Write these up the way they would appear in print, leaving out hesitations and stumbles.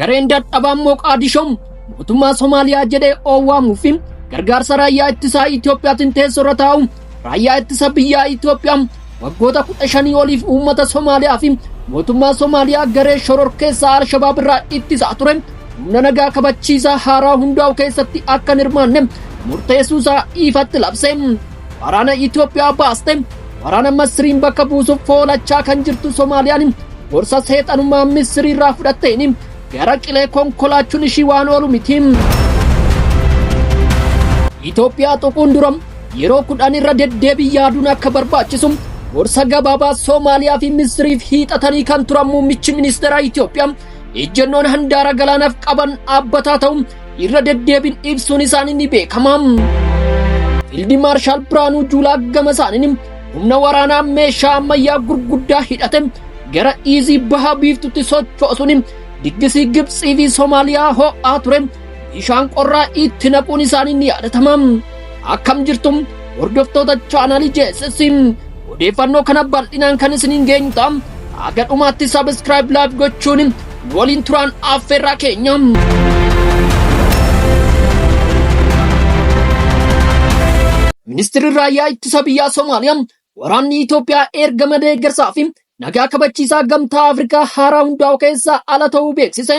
Gareen dadhabaan Moqaadishoo mootummaa Somaaliyaa jedhee oowwaamuu fi gargaarsa raayyaa ittisaa Itoophiyaatiin teessoorra taa'u raayyaa ittisa biyyaa Itoophiyaa waggoota 15 oliif uummata Somaaliyaa fi mootummaa Somaaliyaa garee shororkeessaa Alshabaab irraa ittisaa ture humna nagaa kabachiisaa haaraa hundaa'u keessatti akka hin hirmaanne murteessuusaa ifatti labse. Waraana Itoophiyaa baaste waraana Masriin bakka buusuuf foolachaa kan jirtu Somaaliyaan gorsa seexanummaa Misrii irraa fudhatteen gara qilee konkolaachuun ishii waan oolu miti. Itoophiyaa tuquun dura yeroo 10 irra deddeebii yaaduun akka barbaachisu gorsa gabaabaa Somaaliyaa fi Misriif hiixatanii kan turan muummichi ministeeraa Itoophiyaa ejjennoon handaara galaanaaf qaban dhaabbataa ta'u irra deddeebiin ibsuun isaanii ni beekama. Fiildi Maarshaal Biraanuu Juulaa gama isaaniin humna waraanaa meeshaa ammayyaa gurguddaa hidhate gara Iizii baha biiftutti sochoosuun diggisii Gibxii fi Somaaliyaa ho'aa ture bishaan qorraa itti naquun isaanii ni yaadatama. Akkam jirtu hordoftoota chaanaalii JSS odeeffannoo kana bal'inaan kan isiniin geenyu ta'a. Haga dhumaatti subscribe like gochuun nu waliin turaan affeerraa keenya. Ministirri Raayyaa Ittisa Biyyaa Somaaliyaa waraanni Itoophiyaa ergama deeggarsaa fi nagaa kabachiisaa Gamtaa Afrikaa haaraa hundaa'u keessaa ala ta'uu beeksise.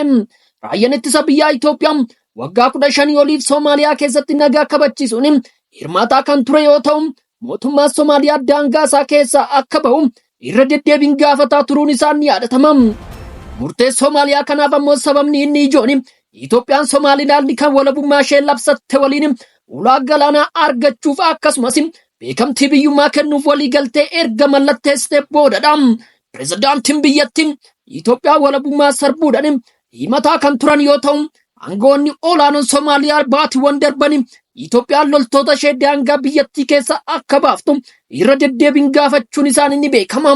Raayyaan Ittisa Biyyaa Itoophiyaa waggaa 15 oliif Somaaliyaa keessatti nagaa kabachiisuun hirmaataa kan ture yoo ta'u, mootummaa Somaaliyaa daangaa isaa keessaa akka bahu irra deddeebiin gaafataa turuun isaa ni yaadatama. Murtee Somaaliyaa kanaaf ammoo sababni inni ijoon Itoophiyaan Somaalilaand kan walabummaa ishee labsatte waliin ulaa galaanaa argachuuf akkasumas beekamtii biyyummaa kennuuf waliigaltee erga mallatteessitee boodadha. Pirezidaantiin biyyattii Itoophiyaa walabummaa sarbuudhaan himataa kan turan yoo ta'u, aangawoonni olaanoon Somaaliyaa baatiiwwan darban Itoophiyaan loltoota ishee daangaa biyyattii keessa akka baaftu irra deddeebiin gaafachuun isaanii ni beekama.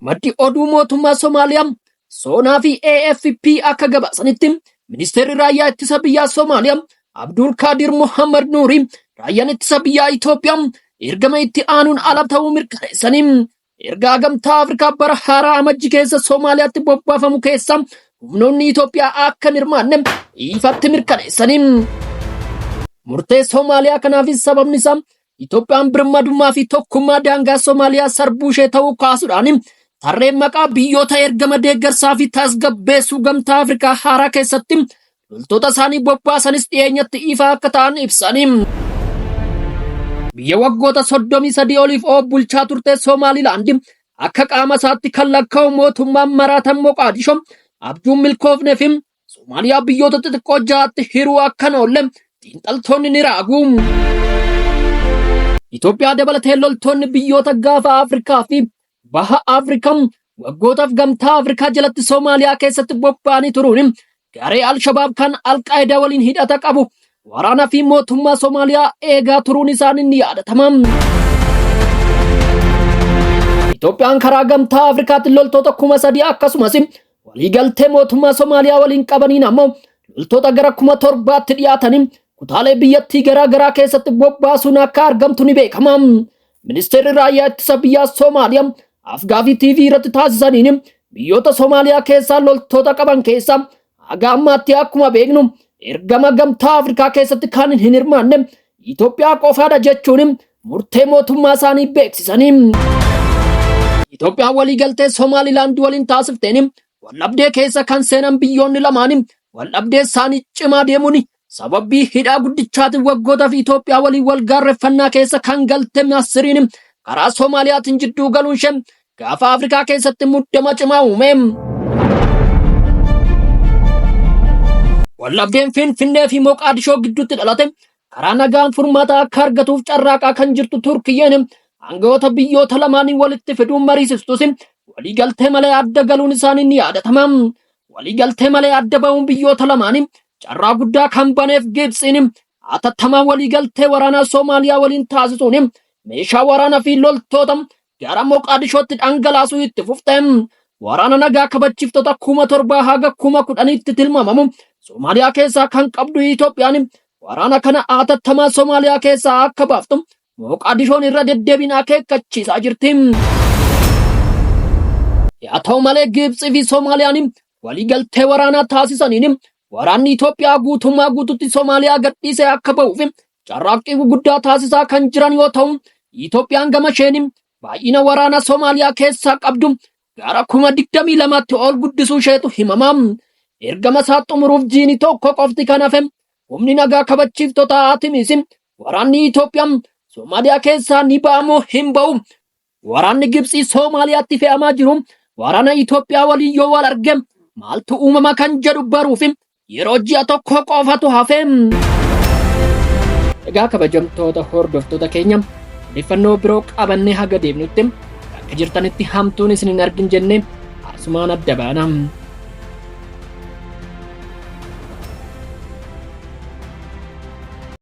Maddi oduu mootummaa Somaaliyaa Soonaa fi AFP akka gabaasanitti ministeerri raayyaa ittisa biyyaa Somaaliyaa Abdul Kaadir Muhammad Nuuri raayyaan ittisa biyyaa Itoophiyaa ergama itti aanuun ala ta'uu mirkaneessanii ergaa Gamtaa Afrikaa bara haaraa Amajji keessa Somaaliyaatti bobbaafamu keessa humnoonni Itoophiyaa akka hin hirmaanne ifatti mirkaneessanii. Murtee Somaaliyaa kanaafis sababni isaa Itoophiyaan birmadummaa fi tokkummaa daangaa Somaaliyaa sarbuu ishee ta'uu kaasuudhaan tarreen maqaa biyyoota ergama deeggarsaa fi tasgabbeessuu Gamtaa Afrikaa haaraa keessatti loltoota isaanii bobbaasanis dhiyeenyatti ifa akka ta'an ibsanii. Biyya waggoota 33 oliif of bulchaa turte Somaalilaand akka qaama isaatti kan lakkaa'u mootummaan maraatan Moqaadishoo abjuun milkoofnee fi Somaaliyaa biyyoota xixiqqoo ja'atti hiruu akka hin oolle xiinxaltoonni ni raagu. Itoophiyaa dabalatee loltoonni biyyoota gaafa Afrikaa fi baha Afrikaa waggootaaf Gamtaa Afrikaa jalatti Somaaliyaa keessatti bobba'anii turuun garee Alshabaab kan Alqaayidaa waliin hidhata qabu waraana fi mootummaa Somaaliyaa eegaa turuun isaanii ni yaadatama. Itoophiyaan karaa Gamtaa Afrikaatti loltoota 3000 akkasumas waliigaltee mootummaa Somaaliyaa waliin qabaniin ammoo loltoota gara 7000tti dhiyaatanii kutaalee biyyattii garaa garaa keessatti bobbaasuun akka argamtu ni beekama. Ministeerri Raayyaa Ittisa Biyyaa Somaaliyaa afgaaffii TV irratti taasisaniin biyyoota Somaaliyaa keessaa loltoota qaban keessaa haga ammaatti akkuma beeknu ergama Gamtaa Afrikaa keessatti kan hin hirmaanne Itoophiyaa qofaadha jechuun murtee mootummaa isaanii beeksisanii. Itoophiyaan waliigaltee Somaalilaand waliin taasifteen waldhabdee keessa kan seenan biyyoonni lamaan waldhabdee isaanii cimaa deemuun sababii hidhaa guddichaatiin waggootaaf Itoophiyaa waliin wal gaarreffannaa keessa kan galte Masiriin karaa Soomaaliyaatiin jidduu galuun ishee gaafa Afrikaa keessatti muddama cimaa uume. Waldhabdeen Finfinnee fi Moqaadishoo gidduutti dhalate karaa nagaan furmaata akka argatuuf carraaqaa kan jirtu Turkiyyeen aangawoota biyyoota lamaanii walitti fiduun mariisistus waliigaltee malee adda galuun isaanii ni yaadatama. Waliigaltee malee adda bahuun biyyoota lamaanii carraa guddaa kan baneef Gibtsiin hatattamaan waliigaltee waraanaa Soomaaliyaa waliin taasisuun meeshaa waraanaa fi loltoota gara Moqaadishootti dhangalaasuu itti fufte. Waraana nagaa kabachiiftota 7000 haga 10,000tti tilmaamamu Soomaaliyaa keessaa kan qabdu Itoophiyaan waraana kana hatattamaa Soomaaliyaa keessaa akka baaftu Moqaadishoon irra deddeebiin akeekkachiisaa jirti. Yaa ta'u malee Gibxii fi Soomaaliyaan waliigaltee waraanaa taasisaniin waraanni Itoophiyaa guutummaa guututti Soomaaliyaa gadhiisee akka ba'uuf carraaqqii guguddaa taasisaa kan jiran yoo ta'u, Itoophiyaan gama isheen baay'ina waraana Soomaaliyaa keessaa qabdu gara 22,000tti ol guddisuu isheetu himama. Ergama isaa xumuruuf jiini tokko qofti kan hafe humni nagaa kabachiiftota Atimis waraanni Itoophiyaa Soomaaliyaa keessaa ni ba'amoo hin ba'u? Waraanni Gibxii Soomaaliyaatti fe'amaa jiru waraana Itoophiyaa waliin yoo wal arge maaltu uumama kan jedhu baruuf yeroo ji'a tokko qofatu hafe. Egaa kabajamtoota hordoftoota keenya odeeffannoo biroo qabannee haga deemnutti bakka jirtanitti hamtuun isin hin argin jennee asumaan adda baana.